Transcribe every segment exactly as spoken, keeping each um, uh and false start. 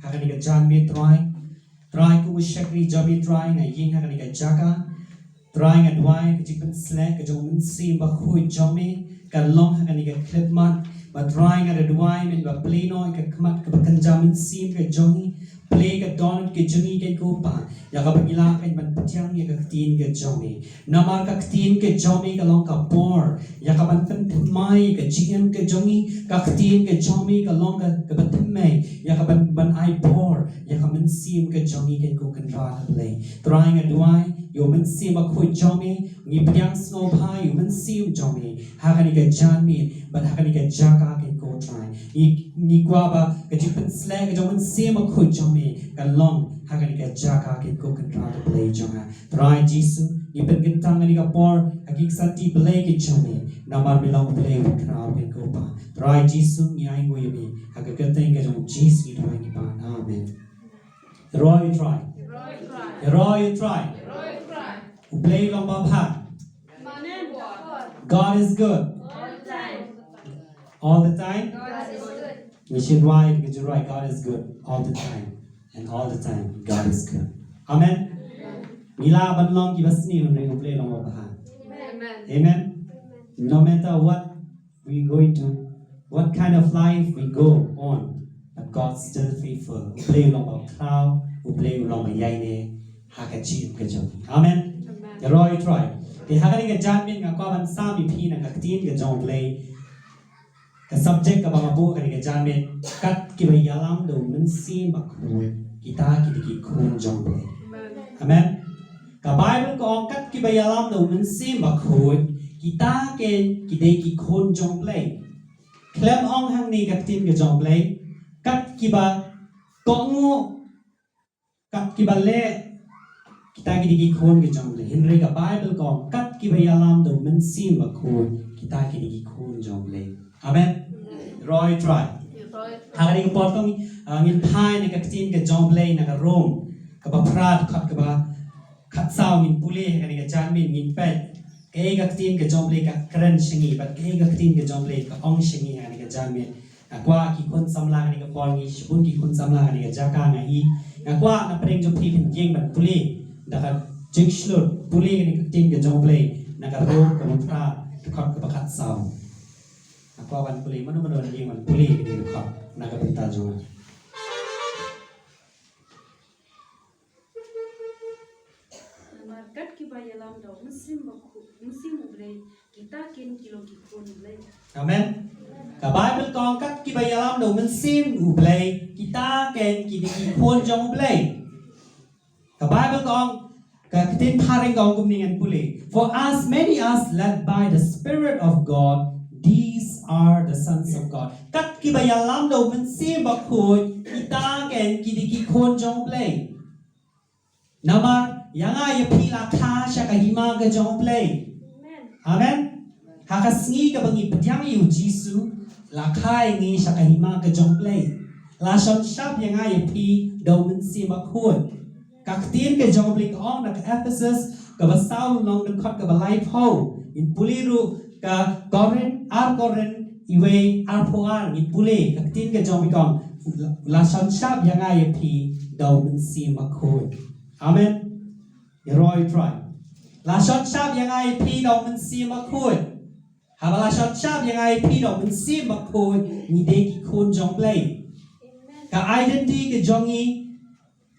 Ha kane ka janmiet Trai, Trai kum u shakri jong me Trai nga ïeng ha kane ka jaka. Trai nga duwai ka jingpynsleh ka jong u Mynsiem Bakhuid jong me kan long ha kane ka khyllipmat. Bad Trai nga da duwai men ba plie noh ïa ka khmat kaba kynja mynsiem ka jong ngi. Plie ka dohnud ka jong ngi ken ko Pa, ïa kaba ngi lah ken ban pdiang ïa ka ktien ka jong me. Namar ka ktien ka jong me ka long ka bor ïa ka ban pynthymmai ka jingim ka jong ngi. Ka ktien ka jong me ka long ka, kaba thymmai ïa ka ban, ban ai bor ïa ka mynsiem ka jong ngi ken ko Kynrad Blei. Trai nga duwai ïa u Mynsiem Bakhuid jong me, ngi pdiang sngewbha ïa u Mynsiem jong me ha kane ka janmiet bad ha kane ka jaka ken ko Trai. Ngi, ngi kwah ba ka jingpynsleh ka jong u Mynsiem Bakhuid jong me kan long ha kane ka jaka ken ko Kynrad Blei jong nga. Trai Jisu, ngi pynkyntang kane ka por ha ki kti Blei ki jong me. Namar me long Blei u khraw ken ko Pa. Trai Jisu ngi ainguh ïa me. Ha ka kyrteng ka jong Jisu ngi duwai ngi pan. Amen. Ïaroh ïa u Trai. Ïaroh ïa u Trai. U Blei u long babha. God is good. All the time. We should write, we should write, God is good all the time. And all the time, God is good. Amen. Ngi lah ban long kiba sniew hynrei u Blei u long babha. Amen. No matter what we going to, what kind of life we go on, but God's still faithful. U Blei u long bakhraw, u Blei u long baïaineh ha ka jingim ka jong ngi. Amen. Ïaroh ïa u Trai. Te ha kane ka janmiet nga kwah ban sam ïa phi na ka ktien ka jong u Blei. Ka subject kaba nga buh kane ka janmiet, kat kiba ïalam da u Mynsiem Bakhuid kita ki dei ki khun jong u Blei. Amen. Ka Bible ka ong kat kiba ïalam da u Mynsiem Bakhuid kita ken ki dei ki khun jong u Blei. Khlem ong hangne ka ktien ka jong u Blei, kat kiba kohnguh, kat kiba leh, kita ki dei ki khun ki jong u Blei. Hynrei ka Bible ka ong kat kiba ïalam da u Mynsiem Bakhuid kita ki dei ki khun jong u Blei. Amen. Ïaroh ïa u Trai. Ha kane ka por to, ah, ngin phai na ka ktien ka jong u Blei na ka Rom kaba phra dkhot kaba khatsaw. Ngin pule ha kane ka janmiet, ngin peit kaei ka ktien ka jong u Blei ka kren sha ngi bad kaei ka ktien ka jong u Blei ka ong sha ngi ha kane ka janmiet. Nga kwah ki khun samla kane ka por, ngi shibun ki khun samla kane ka jaka nga i. Nga kwah na pdeng jong phi phin ïeng ban pule da ka jingshlur, pule kane ka ktien ka jong u Blei na ka Rom kaba phra dkhot kaba khatsaw. Nga kwah ban pule, mano mano ïeng ban pule kane ka dkhot na ka bynta jong nga. Namar kat kiba ïalam da u Mynsiem Bakhuid, Mynsiem u Blei, kita ken ki long ki khun u Blei. Amen. Ka Bible ka ong kat kiba ïalam da u Mynsiem u Blei kita ken ki dei ki khun jong u Blei. Ka Bible ka ong, ka ktien phareng ka ong kumne, ngan pule. For as many as led by the Spirit of God, these are the sons of God. Kat kiba ïalam da u Mynsiem Bakhuid kita ken ki dei ki khun jong u Blei. Namar ïa nga ïa phi la kha sha ka hima ka jong u Blei. Amen. Ha ka sngi kaba ngi pdiang ïa u Jisu, la kha ïa ngi sha ka hima ka jong u Blei. La shon shap ïa nga ïa phi da u Mynsiem Bakhuid. Ka ktien ka jong u Blei ka ong na ka Ephesus kaba saw lynnong dkhot kaba laiphew. Ngin pule ruh ka Korinth, ar Korinth iwei arphew ar, ngin pule ka ktien ka jong u Blei ka ong, la shon shap ïa nga ïa phi da u Mynsiem Bakhuid. Amen. Ïaroh ïa u Trai. La shon shap ïa nga ïa phi da u Mynsiem Bakhuid. Haba la shon shap ïa nga ïa phi da u Mynsiem Bakhuid, ngi dei ki khun jong u Blei. Ka identity ka jong ngi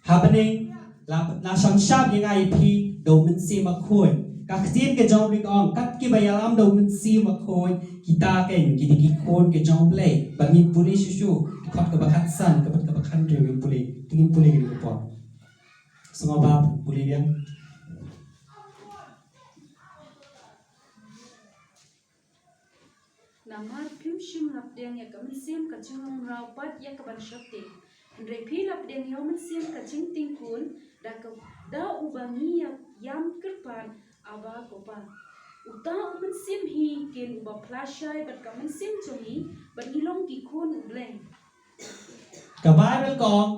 ha bneng, la, la shon shap ïa nga ïa phi da u Mynsiem Bakhuid. Ka ktien ka jong u Blei ka ong, kat kiba ïalam da u Mynsiem Bakhuid kita ken ki dei ki khun ka jong u Blei. Bad ngin pule shuh shuh dkhot kaba khatsan, kaba, kaba khathynriew ngin pule. Te ngin pule kine ki por. Sngewbha pule biang. Namar phim shym la pdiang ïa ka mynsiem ka jinglong mraw pat ïa ka ban sheptieng. Hynrei phi la pdiang ïa u mynsiem ka jingtieng khun, da ka, da uba ngi ïa, ïam kyrpad, Abba, ko Pa. Uta u mynsiem hi ken uba phla shai bad ka mynsiem jong ngi, bad ngi long ki khun u Blei. Ka Bible ka ong,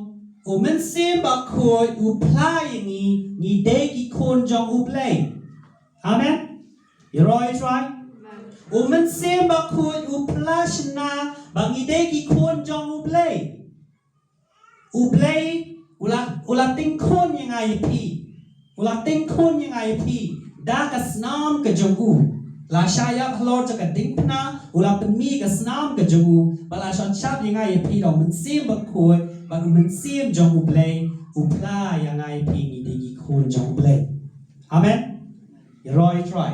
u Mynsiem Bakhuid u phla ïa ngi, ngi dei ki khun jong u Blei. Amen. Ïaroh ïa u Trai. U Mynsiem Bakhuid u phla shynna ba ngi dei ki khun jong u Blei. U Blei u la, u la tyngkhun ïa nga ïa phi. U la tyngkhun ïa nga ïa phi da ka snam ka jong u. La shah ïap halor jong ka diengphna, u la pynmih ka snam ka jong u, ba la shon shap ïa nga ïa phi da u Mynsiem Bakhuid, bad u Mynsiem jong U Blei u phla ïa nga ïa phi ngi dei ki khun jong U Blei. Amen. Ïaroh ïa U Trai.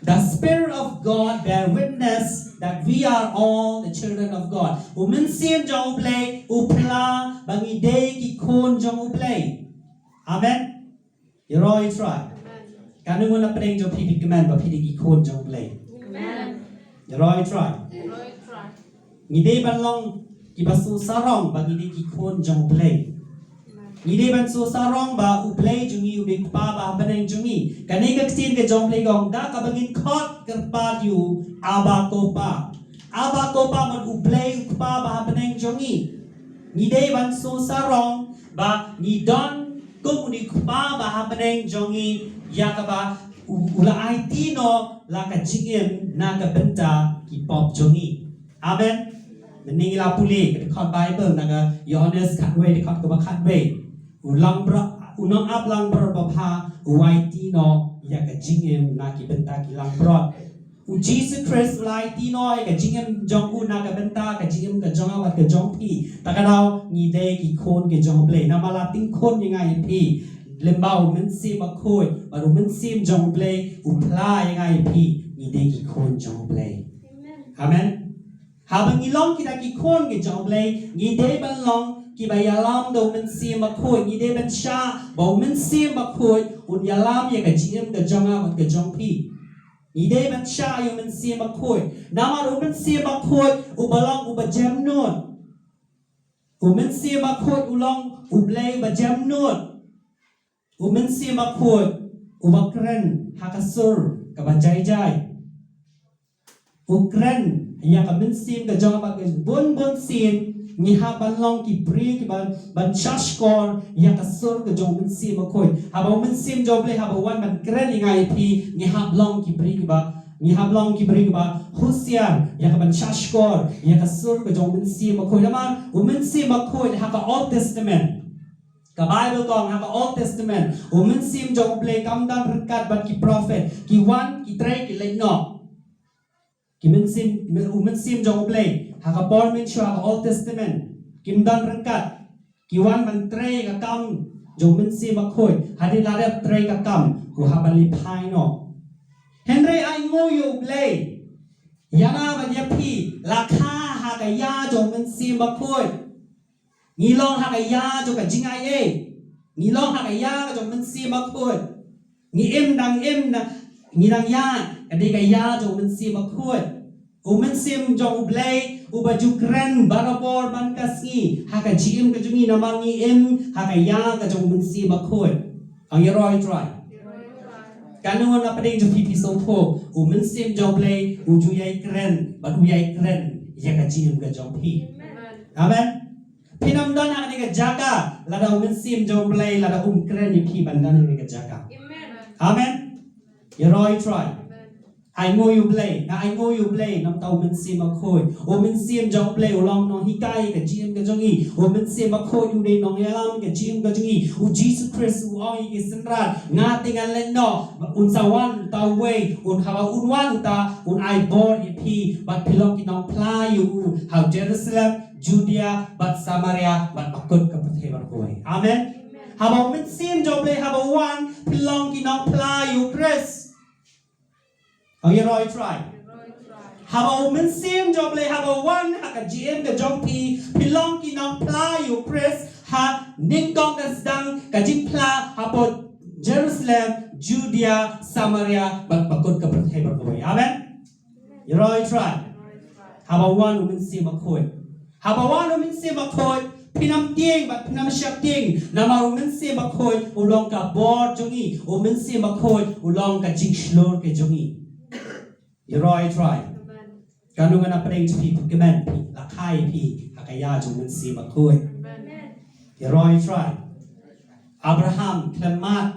The Spirit of God bear witness that we are all the children of God. U Mynsiem jong U Blei u phla ba ngi dei ki khun jong U Blei. Amen. Ïaroh ïa U Trai. Katno ngut na pdeng jong phi phi kmen ba phi dei ki khun jong U Blei? Amen. Ïaroh ïa U Trai. Ngi dei ban long kiba sngewsarong ba ngi dei ki khun jong U Blei. Ngi dei ban sngewsarong ba U Blei jong ngi u dei U Kpa ba ha bneng jong ngi. Kane ka ktien ka jong U Blei ka ong da kaba ngin khot kyrpad ïa u, Abba, ko Pa. Abba, ko Pa, mut U Blei U Kpa ba ha bneng jong ngi. Ngi dei ban sngewsarong ba ngi don kum u dei U Kpa ba ha bneng jong ngi, ïa kaba u, u la aiti noh la ka jingim na ka bynta ki pop jong ngi. Amen. Mynne ngi la pule ka dkhot Baibl na ka Ïoannis khatwei, dkhot kaba khatwei. U langbrot, u nongap langbrot babha u aiti noh ïa ka jingim na ki bynta ki langbrot. U Jisu Khrist u la aiti noh ïa ka jingim jong u na ka bynta ka jingim ka jong nga bad ka jong phi. Ta ka daw ngi dei ki khun ki jong U Blei. Namar la tyngkhun ïa nga ïa phi lyngba u Mynsiem Bakhuid, bad u Mynsiem jong U Blei u phla ïa nga ïa phi ngi dei ki khun jong U Blei. Amen. Haba ngi long kita ki khun ki jong U Blei, ngi dei ban long kiba ïalam da u Mynsiem Bakhuid, ngi dei ban shah ba u Mynsiem Bakhuid un ïalam ïa ka jingim ka jong nga bad ka jong phi. Ngi dei ban shah ïa u Mynsiem Bakhuid. Namar u Mynsiem Bakhuid uba long uba jemnud. U Mynsiem Bakhuid u long U Blei uba jemnud. U Mynsiem Bakhuid uba kren ha ka sur kaba jai jai. U kren ïa ka mynsiem ka jong nga bad ka bun bun sien, ngi hap ban long ki briew kiba ban shahshkor ïa ka sur ka jong u Mynsiem Bakhuid. Haba u Mynsiem jong U Blei haba wan ban kren ïa nga ïa phi, ngi hap long ki briew kiba, ngi hap long ki briew kiba husiar ïa ka ban shahshkor ïa ka sur ka jong u Mynsiem Bakhuid. Namar u Mynsiem Bakhuid ha ka Old Testament, ka Baibl ka ong ha ka Old Testament u Mynsiem jong U Blei kam don ryngkat bad ki prophet, ki wan ki trei ki leit noh. Ki mynsiem, u Mynsiem jong U Blei ha ka por mynshuwa ha ka Old Testament kim don ryngkat. Ki wan ban trei ka kam jong u Mynsiem Bakhuid. Hadien la dep trei ka kam u hap ban leit phai noh. Hynrei ainguh ïa U Blei, ïa nga bad ïa phi la kha ha ka ïa jong u Mynsiem Bakhuid. Ngi long ha ka ïa jong ka jingaiei. Ngi long ha ka ïa ka jong u Mynsiem Bakhuid. Ngi im dang im na, ngi dang ïa, ka dei ka ïa jong u Mynsiem Bakhuid. U Mynsiem jong U Blei uba ju kren barabor man ka sngi ha ka jingim ka jong ngi namar ngi im ha ka ïa ka jong u Mynsiem Bakhuid. Ïaroh ïa U Trai. Katno ngut na pdeng jong phi phi sngewthuh u Mynsiem jong U Blei u ju ïai kren bad u ïai kren ïa ka jingim ka jong phi. Amen. Phin ym don ha kane ka jaka lada u Mynsiem jong U Blei lada um kren ïa phi ban don ha kane ka jaka. Amen. Ïaroh ïa U Trai. Ainguh ïa U Blei, nga ainguh ïa U Blei namar u Mynsiem Bakhuid. U Mynsiem jong U Blei u long nonghikai ka jingim ka jong ngi. U Mynsiem Bakhuid u dei nongïalam ka jingim ka jong ngi. U Jisu Khrist u ong ïa ki synran, nga te ngan leit noh, un sa wan uta uwei, un haba un wan uta un ai bor ïa phi bad phin long ki nongphla ïa u ha Jerusalem, Judea bad Samaria bad ba kut ka pyrthei baroh kawei. Amen. Haba u Mynsiem jong U Blei haba u wan phin long ki nongphla ïa u Khrist. Ïaroh ïa U Trai. Haba u Mynsiem jong U Blei haba u wan ha ka jingim ka jong phi phin long ki nongphla ïa u Khrist ha nyngkong ka sdang ka jingphla hapoh Jerusalem, Judea, Samaria bad ba kut ka pyrthei baroh kawei. Amen. Ïaroh ïa U Trai. Haba u wan u Mynsiem Bakhuid. Haba u wan u Mynsiem Bakhuid phin ym tieng bad phin ym sheptieng namar u Mynsiem Bakhuid u long ka bor jong ngi. U Mynsiem Bakhuid u long ka jingshlur ka jong ngi. Ïaroh ïa U Trai. Katno ngut na pdeng jong phi phi kmen phi la kha ïa phi ha ka ïa jong u Mynsiem Bakhuid. Ïaroh ïa U Trai. Abraham khlem mad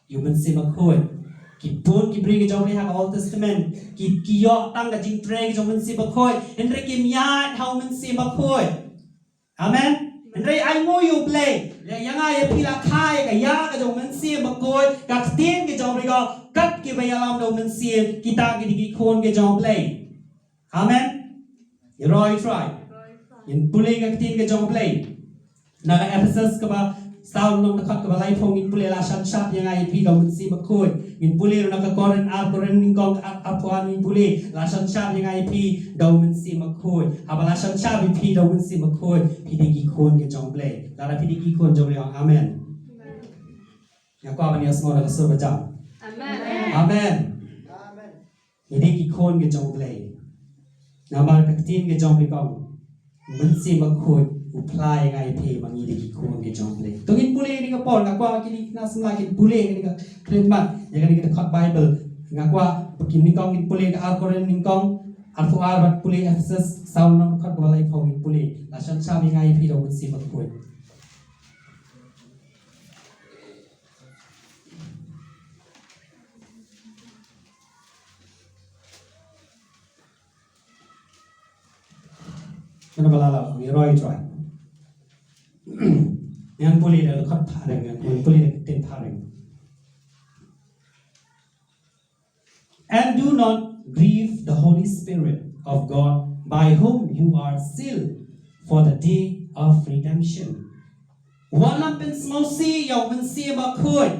ïa u Mynsiem Bakhuid. Ki bun ki briew ki jong U Blei ha ka Old Testament ki, ki ïoh tang ka jingtrei ka jong u Mynsiem Bakhuid hynrei kim ïaid ha u Mynsiem Bakhuid. Amen. Hynrei ai nguh ïa U Blei, ïa nga ïa phi la kha ïa ka ïa ka jong U Mynsiem Bakhuid, ka ktien ka jong U Blei ka ong, kat kiba ïalam da U Mynsiem, kita ki dei ki khun ka jong U Blei. Amen. Ïaroh ïa U Trai. Ngin pule ka ktien ka jong U Blei. Na ka Ephesus kaba saw, lynnong dkhot kaba laiphew ngin pule, la shan shap ïa nga ïa phi da U Mynsiem Bakhuid. Ngin pule ruh na ka Korinth, ar Korinth nyngkong ar, arphew ar ngin pule, la shan shap ïa nga ïa phi da U Mynsiem Bakhuid. Haba la shan shap ïa phi da U Mynsiem Bakhuid, phi dei ki khun ka jong U Blei. Lada phi dei ki khun jong U Blei, ong amen. Nga kwah ban ïa sngew da ka sur ba jam. Amen. Amen. Ngi dei ki khun ka jong U Blei. Namar ka ktien ka jong U Blei ka ong, U Mynsiem Bakhuid u phla ïa nga ïa phi ba ngi dei ki khun ka jong U Blei. To ngin pule kane ka por, nga kwah kine ki khynnah samla kin pule kane ka khlieh mat ïa kane ka dkhot Baibl. Nga kwah kine nyngkong ngin pule ka ar Korinth nyngkong arphew ar bad pule Ephesus saw, lynnong dkhot kaba laiphew ngin pule. La shan shap ïa nga ïa phi da U Mynsiem Bakhuid. Mano ba la lah, ïaroh ïa U Trai. Ngan pule da ka dkhot phareng, ngan pule da ka ktien phareng. And do not grieve the Holy Spirit of God, by whom you are sealed for the day of redemption. Wat nym pynsngewsih ïa U Mynsiem Bakhuid.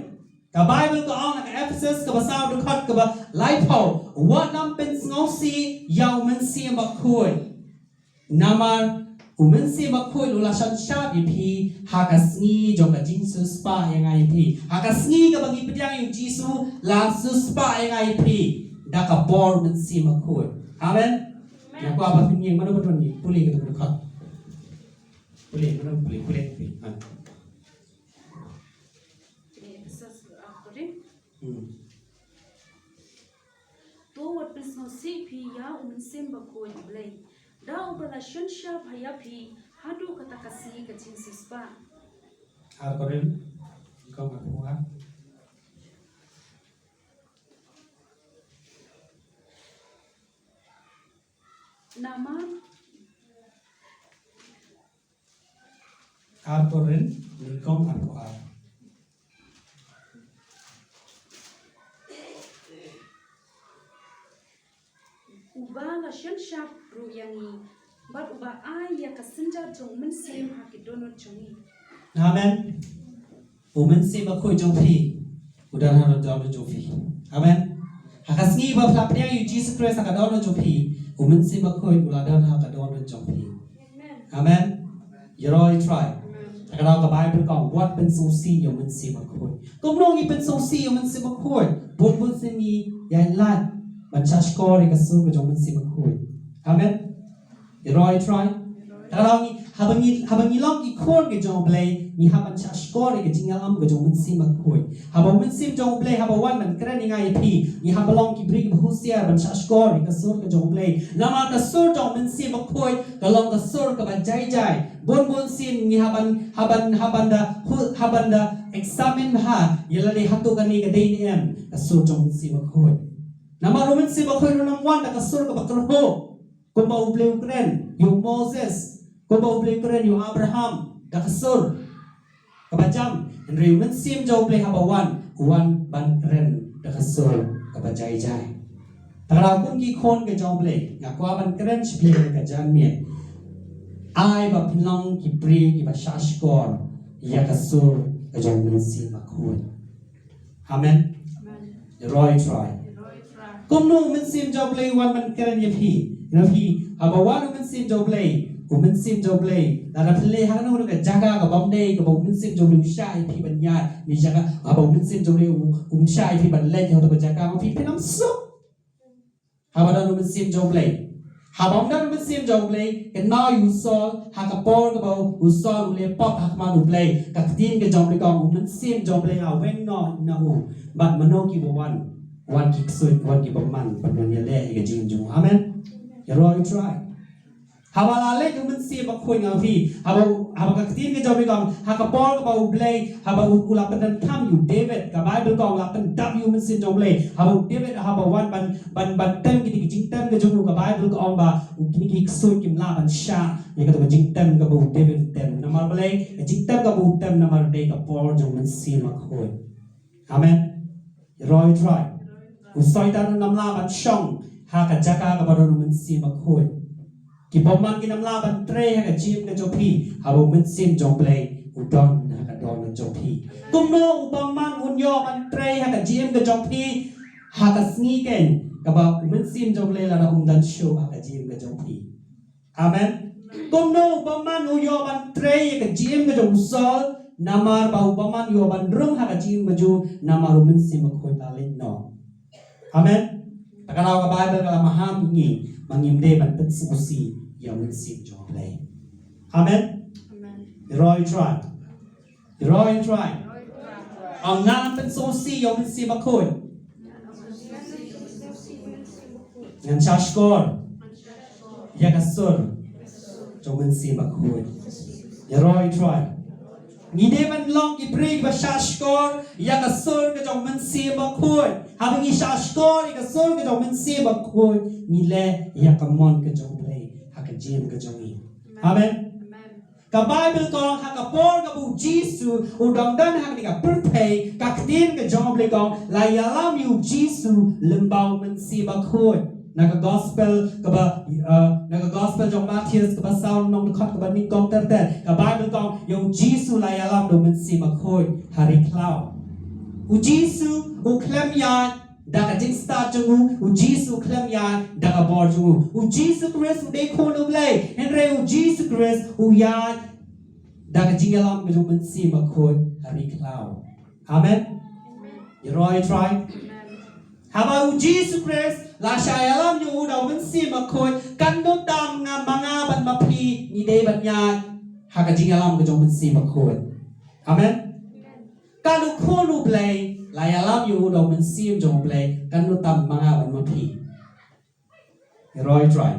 Ka Baibl ka ong na ka Ephesus kaba saw, dkhot kaba laiphew, wat nym pynsngewsih ïa U Mynsiem Bakhuid. Namar U Mynsiem Bakhuid u la shan shap ïa phi ha ka sngi jong ka jingsiewspah ïa nga ïa phi. Ha ka sngi kaba ngi pdiang ïa U Jisu, la siewspah ïa nga ïa phi da ka bor U Mynsiem Bakhuid. Amen. Nga kwah ba phin ïeng, mano ba don, ngi pule kata ka dkhot. Pule, mano, pule, pule, pule. Ha. Ephesus, ah, pule. Hmm. To wat pynsngewsih phi ïa U Mynsiem Bakhuid U Blei, da uba la shan shap ha ïa phi haduh kata ka sngi ka jingsiewspah. Ar Korinth, kong arphew ar. Namar Ar Korinth nyngkong arphew ar. Uba la shan shap ruh ïa ngi, bad uba ai ïa ka synjat jong U Mynsiem ha ki dohnud jong ngi. Amen. U Mynsiem Bakhuid jong phi u don ha ka dohnud jong phi. Amen. Ha ka sngi ba phi la pdiang ïa U Jisu Khrist ha ka dohnud jong phi, U Mynsiem Bakhuid u la don ha ka dohnud jong phi. Amen. Ïaroh ïa U Trai. Te ka daw ka Baibl ka ong wat pynsngewsih ïa U Mynsiem Bakhuid. Kumno ngi pynsngewsih ïa U Mynsiem Bakhuid? Bun bun sien ngi ïaid lad ban shahshkor ïa ka sur ka jong U Mynsiem Bakhuid. Amen. Ïaroh ïa U Trai. Te ka daw ngi, haba ngi, haba ngi long ki khun ka jong U Blei, ngi hap ban shahshkor ïa ka jingïalam ka jong U Mynsiem Bakhuid. Haba U Mynsiem jong U Blei haba wan ban kren ïa nga ïa phi, ngi hap ban long ki briew ba husiar ban shahshkor ïa ka sur ka jong U Blei. Namar ka sur jong U Mynsiem Bakhuid ka long ka sur kaba jai jai. Bun bun sien ngi hap ban, hap ban, hap ban da, hu-, hap ban da examine bha ïa lade hato kane ka dei ne em ka sur jong U Mynsiem Bakhuid. Namar U Mynsiem Bakhuid un ym wan da ka sur kaba kyrhuh. Kumba U Blei u kren ïa u Moses, kumba U Blei u kren ïa u Abraham da ka sur kaba jam, hynrei U Mynsiem jong U Blei haba wan, u wan ban kren da ka sur kaba jai jai. Te ka daw kum ki khun ka jong U Blei, nga kwah ban kren sha phi ha kane ka janmiet. Ai ba phin long ki briew kiba shahshkor ïa ka sur ka jong U Mynsiem Bakhuid. Amen. Amen. Ïaroh ïa U Trai. Ïaroh ïa U Trai. Kumno U Mynsiem jong U Blei u wan ban kren ïa phi? Ïa phi, haba wan U Mynsiem jong U Blei, U Mynsiem jong U Blei, lada phi leit ha kano kano ka jaka kaba ym dei kaba U Mynsiem jong U Blei u shah ïa phi ban ïaid, ne jaka haba U Mynsiem jong U Blei u, um shah ïa phi ban leit ha kato ka jaka, ma phi phin ym suk. Haba don U Mynsiem jong U Blei. Haba ym don U Mynsiem jong U Blei, kynmaw ïa u Saul, ha ka por kaba u Saul u leh pop ha khmat U Blei, ka ktien ka jong U Blei ka ong U Mynsiem jong U Blei u weng noh na u. Bad mano kiba wan? Wan ki ksuid, wan ki bymman, ban wan ïaleh ïa ka jingim jong u. Amen. Ïaroh ïa U Trai. Haba la leit u Mynsiem Bakhuid nga ong ïa phi, haba, haba ka ktien ka jong U Blei ka ong, ha ka por kaba U Blei, haba u, u la pyndonkam ïa u David, ka Baibl ka ong la pyndap ïa u Mynsiem jong U Blei, haba u David haba wan ban, ban, ban tem kine ki jingtem ka jong u, ka Baibl ka ong ba u, kine ki ksuid kim lah ban shah ïa kato ka jingtem kaba u David u tem. Namar balei? Ka jingtem kaba u tem namar dei ka por jong u Mynsiem Bakhuid. Amen. Ïaroh ïa u Trai. U Soitan um lah ban shong ha ka jaka kaba don u Mynsiem Bakhuid. Ki bymman kin ym lah ban trei ha ka jingim ka jong phi haba u Mynsiem jong U Blei u don ha ka dohnud jong phi. Kumno u bymman un ïoh ban trei ha ka jingim ka jong phi ha ka sngi keiñ kaba u Mynsiem jong U Blei lada um don shuh ha ka jingim ka jong phi? Amen. Kumno u bymman u ïoh ban trei ïa ka jingim ka jong u Saul, namar ba u bymman u ïoh ban rung ha ka jingim ka jong u namar u Mynsiem Bakhuid u la leit noh. Amen. Te ka daw ka Baibl ka la maham ïa ngi ba ngim dei ban pynsngewsih ïa u Mynsiem jong U Blei. Amen. Ïaroh ïa u Trai. Ïaroh ïa u Trai. Ong, ngam pynsngewsih ïa u Mynsiem Bakhuid. Ngan shah shkor ïa ka sur jong u Mynsiem Bakhuid. Ïaroh ïa u Trai. Ngi dei ban long ki briew ba shah shkor ïa ka sur ka jong u Mynsiem Bakhuid. Haba ngi shah shkor ïa ka sur ka jong u Mynsiem Bakhuid, ngi leh ïa ka mon ka jong U Blei ha ka jingim ka jong ngi. Amen. Ka Baibl ka ong ha ka por kaba u Jisu u dang don ha kane ka pyrthei, ka ktien ka jong U Blei ka ong la ïalam ïa u Jisu lyngba u Mynsiem Bakhuid. Na ka gospel kaba, eh, na ka gospel jong u Mathaios kaba saw lynnong dkhot kaba nyngkong ter ter, ka Baibl ka ong ïa u Jisu la ïalam da u Mynsiem Bakhuid ha ri khlaw. U Jisu u khlem ïaid da ka jingstad jong u, u Jisu u khlem ïaid da ka bor jong u. U Jisu Khrist u dei Khun U Blei, hynrei u Jisu Khrist u ïaid da ka jingïalam ka jong u Mynsiem Bakhuid ha ri khlaw. Amen. Ïaroh ïa u Trai. Haba u Jisu Khrist la shah ïalam ïa u da u Mynsiem Bakhuid, katno tam nga ma nga bad ma phi ngi dei ban ïaid ha ka jingïalam ka jong u Mynsiem Bakhuid. Amen. Katno Khun U Blei la ïalam ïa u da u Mynsiem jong U Blei, katno tam ma nga bad ma phi. Ïaroh ïa u Trai.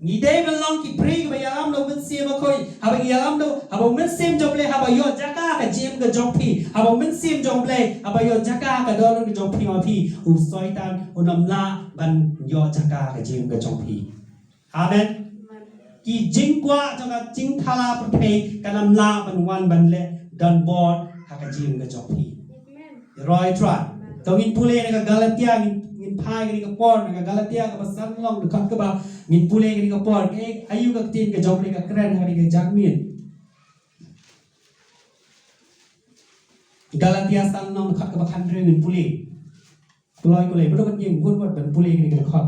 Ngi dei ban long ki briew kiba ïalam da u Mynsiem Bakhuid. Haba ngi ïalam da u, haba u Mynsiem jong U Blei haba ïoh jaka ha ka jingim ka jong phi, haba u Mynsiem jong U Blei haba ïoh jaka ha ka dohnud ka jong phi, ma phi, u Soitan un ym lah ban ïoh jaka ha ka jingim ka jong phi. Amen. Ki jingkwah jong ka jingthala pyrthei kan ym lah ban wan ban leh don bor ha ka jingim ka jong phi. Ïaroh ïa u Trai. To ngin pule na ka Galatia, ngin, ngin phai kane ka por, na ka Galatia kaba san lynnong dkhot kaba, ngin pule kane ka por. Kaei, aïu ka ktien ka jong U Blei ka kren ha kane ka janmiet? Galatia san lynnong dkhot kaba khathynriew ngin pule. Kloi kloi, ba dei ban ïeng wut wut ban pule kane ka dkhot.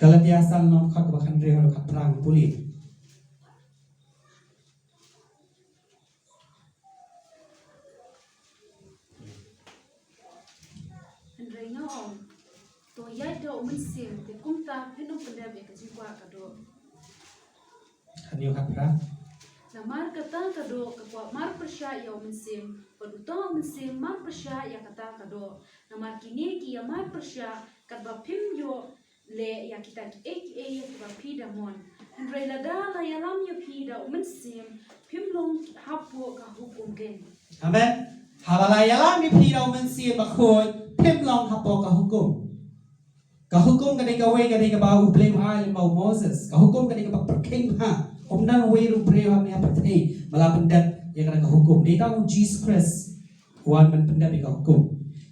Galatia san lynnong dkhot kaba khathynriew haduh khatphra ngin pule. Hynrei nga ong, to ïaid da u Mynsiem, te kumta phin ym pyndep ïa ka jingkwah ka doh. Hynñiew khatphra. Namar kata ka doh ka kwah mar pyrshah ïa u Mynsiem, bad uta u Mynsiem mar pyrshah ïa kata ka doh. Namar kine ki ïa mar pyrshah, katba phim ïoh leh ïa kita kiei kiei ïa kiba phi da mon. Hynrei lada la ïalam ïa phi da u Mynsiem, phim long hapoh ka hukum keiñ. Amen. Haba la ïalam ïa phi da u Mynsiem Bakhuid, phim long hapoh ka hukum. Ka hukum ka dei kawei, ka dei kaba U Blei u ai lyngba u Moses. Ka hukum ka dei kaba pyrkhing bha. Ym don uwei ruh u briew hangne ha pyrthei ba la pyndep ïa kata ka hukum. Dei tang u Jisu Khrist u wan ban pyndep ïa ka hukum.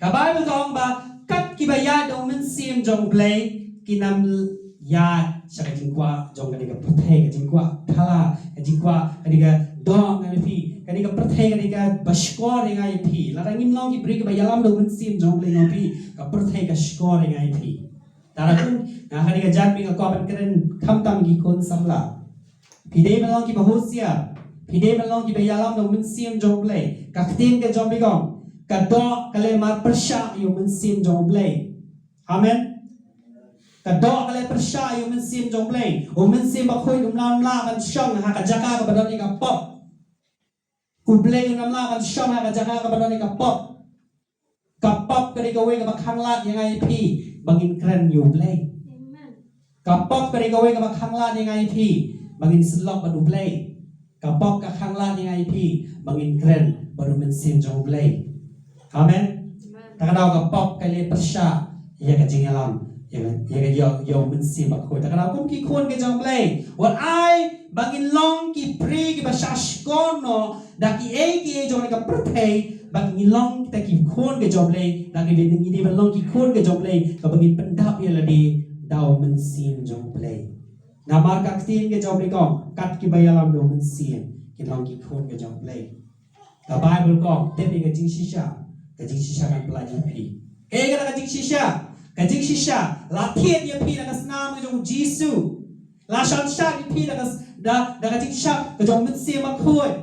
Ka Baibl ka ong ba kat kiba ïaid da u Mynsiem jong U Blei kin ym ïaid sha ka jingkwah jong kane ka pyrthei, ka jingkwah thala, ka jingkwah kane ka doh, nga ong ïa phi, kane ka pyrthei ka dei kaba shkor ïa nga ïa phi. Lada ngim long ki briew kiba ïalam da u Mynsiem jong U Blei, nga ong ïa phi, ka pyrthei ka shkor ïa nga ïa phi. Tara kum, nga kane ka janmiet nga kwah ban kren khamtam ki khun samla. Phi dei ban long kiba husiar. Phi dei ban long kiba ïalam da u Mynsiem jong U Blei. Ka ktien ka jong U Blei ka ong, ka doh ka leh mar pyrshah ïa u Mynsiem jong U Blei. Amen. Ka doh ka leh pyrshah ïa u Mynsiem jong U Blei. U Mynsiem Bakhuid um lah, um lah ban shong ha ka jaka kaba don ïa ka pop. U Blei um lah ban shong ha ka jaka kaba don ïa ka pop. Ka pop ka dei kawei kaba khanglad ïa nga ïa phi ba ngin kren ïa U Blei. Amen. Ka pop ka dei kawei kaba khanglad ïa nga ïa phi ba ngin sylloh bad U Blei. Ka pop ka khanglad ïa nga ïa phi ba ngin kren bad U Mynsiem jong U Blei. Amen. Amen. Ta ka daw ka pop ka leh pyrshah ïa ka jingïalam ïa ka, ïa ka, ïa, ïa U Mynsiem Bakhuid. Ta ka daw kum ki khun ki jong U Blei, wat ai ba ngin long ki briew kiba shahshkor noh da kiei kiei jong ka pyrthei, bad ngin long kita ki khun ki jong U Blei, da ki, ngin dei ban long ki khun ki jong U Blei kaba ngin pyndap ïa lade da U Mynsiem jong U Blei. Namar ka ktien ka jong U Blei ka ong, kat kiba ïalam da U Mynsiem kin long ki khun ka jong U Blei. Ka Baibl ka ong, tip ïa ka jingshisha, ka jingshisha kan pyllait ïa phi. Kaei kata ka jingshisha? Ka jingshisha la thied ïa phi da ka snam ka jong U Jisu. La shan shad ïa phi da ka s-, da, da ka jingshad ka jong U Mynsiem Bakhuid.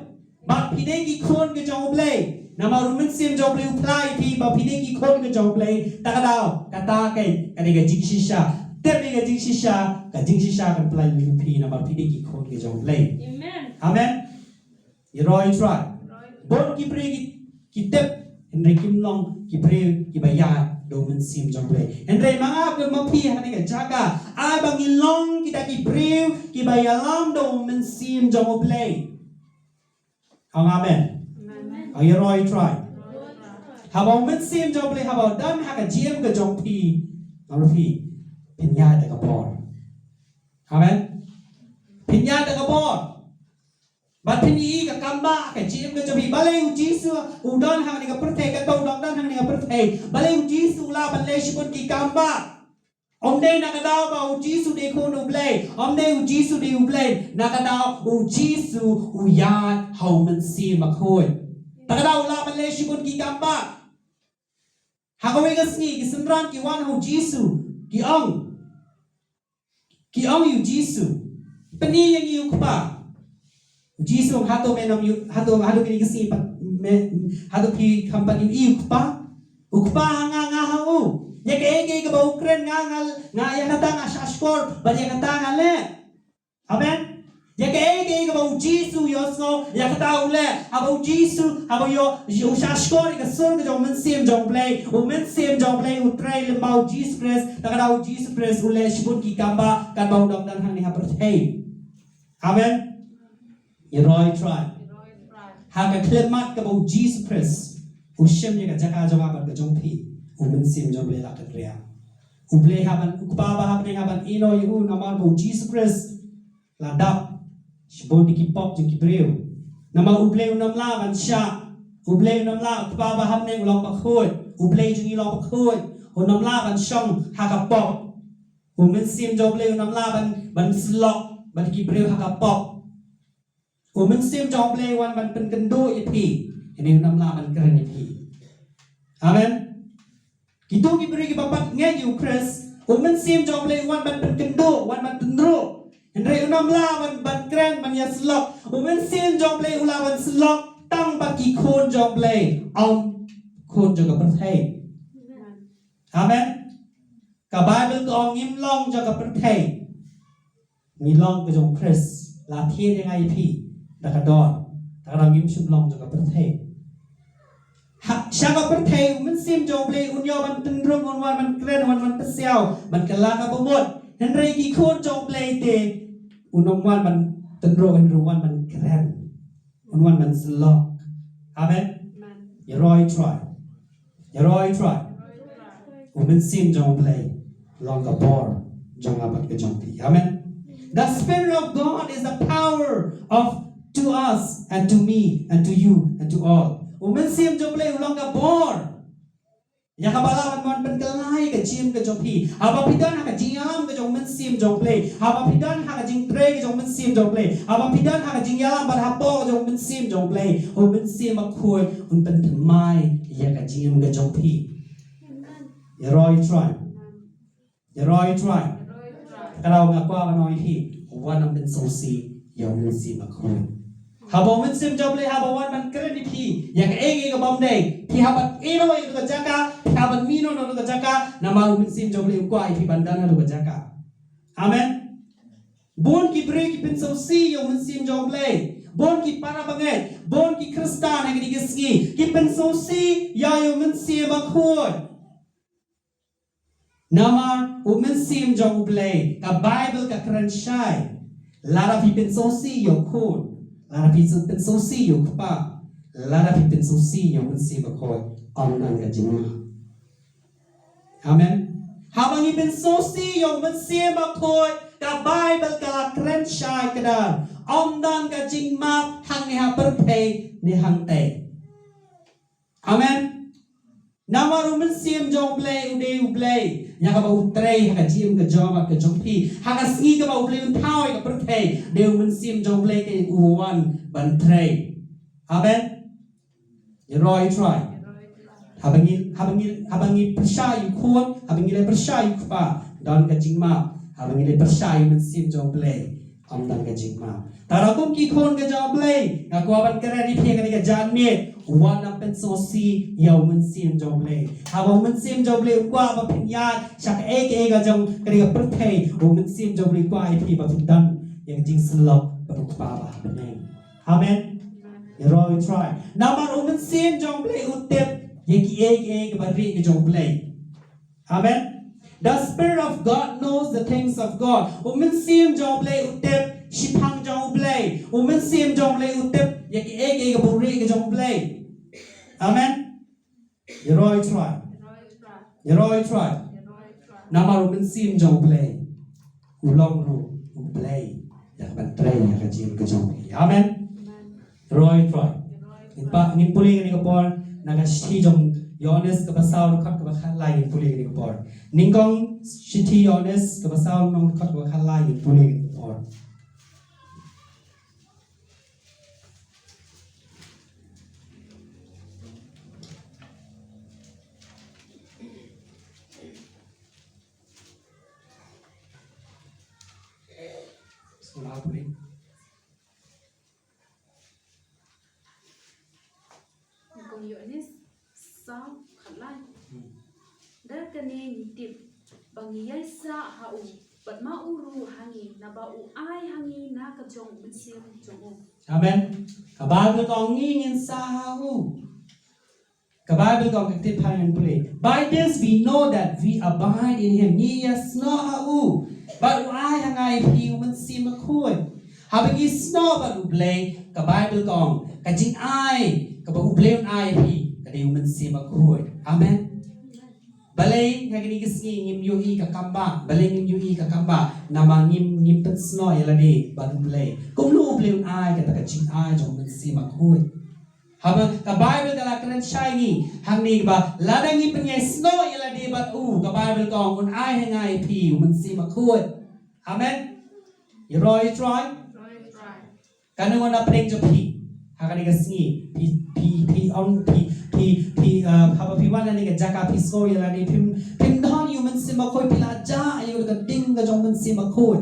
Bad phi dei ki khun ka jong U Blei. Namar U Mynsiem jong U Blei u phla ïa phi ba phi dei ki khun ka jong U Blei. Ta ka daw, kata ka, ka dei ka jingshisha. Tip ïa ka jingshisha, ka jingshisha kan pyllait ïa phi namar phi dei ki khun ka jong U Blei. Amen. Amen. Ïaroh ïa U Trai. Bun ki briew ki, ki tip, hynrei kim long ki briew kiba ïaid da U Mynsiem jong U Blei. Hynrei ma nga bad ma phi ha kane ka jaka, ai ba ngin long kita ki briew kiba ïalam da U Mynsiem jong U Blei. Ong amen. Amen. Ong ïaroh ïa U Trai. Haba U Mynsiem jong U Blei haba u don ha ka jingim ka jong phi, ong phi, phin ïaid da ka bor. Amen. Phin ïaid da ka bor. Bad phin ïohi ka kambah ha ka jingim ka jong phi. Balei U Jisu u don ha kane ka pyrthei, katba u dang don ha kane ka pyrthei? Balei U Jisu u lah ban leh shibun ki kambah? Ym dei na ka daw ba U Jisu dei khun U Blei. Ym dei U Jisu dei U Blei. Na ka daw U Jisu u ïaid ha U Mynsiem Bakhuid. Ta ka daw u lah ban leh shibun ki kambah. Ha kawei ka sngi ki synran ki wan ha U Jisu, ki ong, ki ong ïa U Jisu, pyni ïa ngi U Kpa. U Jisu, hato me nam ïoh, hato, hato kine ki sngi pat me, hato phi kham pat ïohi U Kpa? U Kpa ha nga, nga ha u. Ïa kaei kaei kaba u kren nga, nga, nga ïa kata nga shahshkor, bad ïa kata nga leh. Amen. Ïa kaei kaei kaba U Jisu u ïohsngew, ïa kata u leh. Haba U Jisu, haba u ïoh, u shahshkor ïa ka sur ka jong U Mynsiem jong U Blei, U Mynsiem jong U Blei u trei lyngba U Jisu Khrist, ta ka daw U Jisu Khrist u leh shibun ki kambah, katba u dang don hangne ha pyrthei. Amen. Ïaroh ïa U Trai. Ha ka khyllipmat kaba U Jisu Khrist u shim ïa ka jaka jong nga bad ka jong phi, U Mynsiem jong U Blei la kynriah. U Blei hap ban, U Kpa ba ha bneng hap ban ïehnoh ïa u namar ba U Jisu Khrist la dap shibun ki pop jong ki briew. Namar U Blei un ym lah ban shah, U Blei un ym lah, U Kpa ba ha bneng u long bakhuid, U Blei jong ngi u long bakhuid, un ym lah ban shong ha ka pop. U Mynsiem jong U Blei un ym lah ban, ban sylloh bad ki briew ha ka pop. U Mynsiem jong U Blei u wan ban pynkynduh ïa phi, hynrei un ym lah ban kren ïa phi. Amen. Kito ki briew kiba pat ngeit ïa U Khrist, U Mynsiem jong U Blei u wan ban pynkynduh, u wan ban pynruh. Hynrei un ym lah ban, ban kren, ban ïasylloh. U Mynsiem jong U Blei u lah ban sylloh tang bad ki khun jong U Blei, ym khun jong ka pyrthei. Amen. Ka Baibl ka ong ngim long jong ka pyrthei. Ngi long ka jong U Khrist, la thied ïa nga ïa phi da ka dor. Ta ka daw ngim shym long jong ka pyrthei. Ha, sha ka pyrthei U Mynsiem jong U Blei un ïoh ban pynrung, un wan ban kren, un wan ban pynsiaw, ban kylla ka bamut. Hynrei ki khun jong U Blei te un ym wan ban pynrung, hynrei un wan ban kren. Un wan ban sylloh. Amen. Amen. Ïaroh ïa U Trai. Ïaroh ïa U Trai. U Mynsiem jong U Blei long ka bor jong nga bad ka jong phi. Amen. The Spirit of God is the power of, to us and to me and to you and to all. U Mynsiem jong U Blei u long ka bor ïa kaba lah ban wan pynkylla ïa ka jingim ka jong phi. Haba phi don ha ka jingïalam ka jong U Mynsiem jong U Blei, haba phi don ha ka jingtrei ka jong U Mynsiem jong U Blei, haba phi don ha ka jingïalam bad hapoh ka jong U Mynsiem jong U Blei, U Mynsiem Bakhuid un pynthymmai ïa ka jingim ka jong phi. Ïaroh ïa U Trai. Ïaroh ïa U Trai. Ka daw nga kwah ban ong ïa phi, wat nang pynsngewsih ïa U Mynsiem Bakhuid. Haba U Mynsiem jong U Blei haba wan ban kren ïa phi ïa kaei kaei ka bym dei, phi hap ban ïehnoh ïa ka jaka, phi hap ban mih noh na ka jaka, namar U Mynsiem jong U Blei u kwah ïa phi ban don ha ka jaka. Amen. Bun ki briew ki pynsngewsih ïa U Mynsiem jong U Blei. Bun ki para bangeit, bun ki Khristan ha kine ki sngi ki pynsngewsih ïa U Mynsiem Bakhuid. Namar u Mynsiem jong U Blei, ka Baibl ka kren shai, lada phi pynsngewsih ïa u khun, lada phi pynsngewsih ïa u kpa, lada phi pynsngewsih ïa u Mynsiem Bakhuid, ym don ka jingmap. Amen. Haba ngi pynsngewsih ïa u Mynsiem Bakhuid, ka Baibl ka la kren shai kdar, ym don ka jingmap hangne ha pyrthei ne hangtei. Amen. Namar u Mynsiem jong U Blei u dei U Blei, ïa kaba u trei ha ka jingim ka jong nga ka jong phi. Ha ka sngi kaba U Blei un thaw ïa ka pyrthei, dei u Mynsiem jong U Blei keiñ u wan ban trei. Amen. Ïaroh ïa U Trai. Haba ngi, haba ngi, haba ngi pyrshah ïa u khun, haba ngi leh pyrshah ïa u kpa, don ka jingmap. Haba ngi leh pyrshah ïa u Mynsiem jong U Blei, ym don ka jingmap. Te ruh kum ki khun ka jong U Blei, nga kwah ban kren ïa phi ha kane ka janmiet, wat nang pynsngewsih ïa u Mynsiem jong U Blei. Haba u Mynsiem jong U Blei u kwah ba phin ïaid sha kaei kaei ka jong kane ka pyrthei, u Mynsiem jong U Blei u kwah ïa phi ba phin don ïa ka jingsylloh bad u Kpa ba ha bneng. Amen. Ïaroh ïa U Trai. Namar u Mynsiem jong U Blei u tip ïa kiei kiei kiba rieh ki jong U Blei. Amen. The Spirit of God knows the things of God. U Mynsiem jong U Blei u tip shiphang jong U Blei. U Mynsiem jong U Blei u tip ïa kiei kiei kiba rieh ki jong U Blei. Amen. Ïaroh ïa U Trai. Ïaroh ïa U Trai. Namar u Mynsiem jong U Blei u long ruh U Blei ïa kaban trei ïa ka jingim ka jong phi. Amen. Ïaroh ïa U Trai. Ngin pa, ngin pule kane ka por na ka shithi jong Ïoannis kaba saw dkhot kaba khatlai, ngin pule kane ka por. Nyngkong shithi Ïoannis kaba saw lynnong dkhot kaba khatlai, ngin pule kane ka por. Sekolah apa ni? Nyngkong Ïoannis saw khatlai. Hmm. Da kane ngi tip ba ngi ïaisah ha u, bad ma u ruh ha ngi, naba u ai ha ngi na ka jong u Mynsiem jong u. Amen. Ka Baibl ka ong ngi ngin sah ha u. Ka Baibl ka ong, ka ktien Phareng ngan pule. By this we know that we abide in him. Ngi ïasnoh ha u. Bad u ai ha ngi ïa phi u Mynsiem Bakhuid. Haba ngi snoh bad U Blei, ka Baibl ka ong, ka jingai kaba U Blei un ai ïa phi ka dei u Mynsiem Bakhuid. Amen. Balei ha kine ki sngi ngim ïohi ka kam ba, balei ngim ïohi ka kam ba, namar ngim, ngim pynsnoh ïa lade bad U Blei. Kumno U Blei un ai kata ka jingai jong u Mynsiem Bakhuid? Haba ka Baibl ka la kren shai ngi hangne ba lada ngi pynïaisnoh ïa lade bad u, ka Baibl ka ong un ai ha ngi ïa phi u Mynsiem Bakhuid. Amen. Ïaroh ïa U Trai. Kane ngan ong pyrshah jong phi ha kane ka sngi. Phi, phi, phi ong, phi, phi, phi, uh, haba phi wan ha kane ka jaka phi sngew ïa lade phim, phim don ïa u Mynsiem Bakhuid, phi la jah ïa ka ding ka jong u Mynsiem Bakhuid.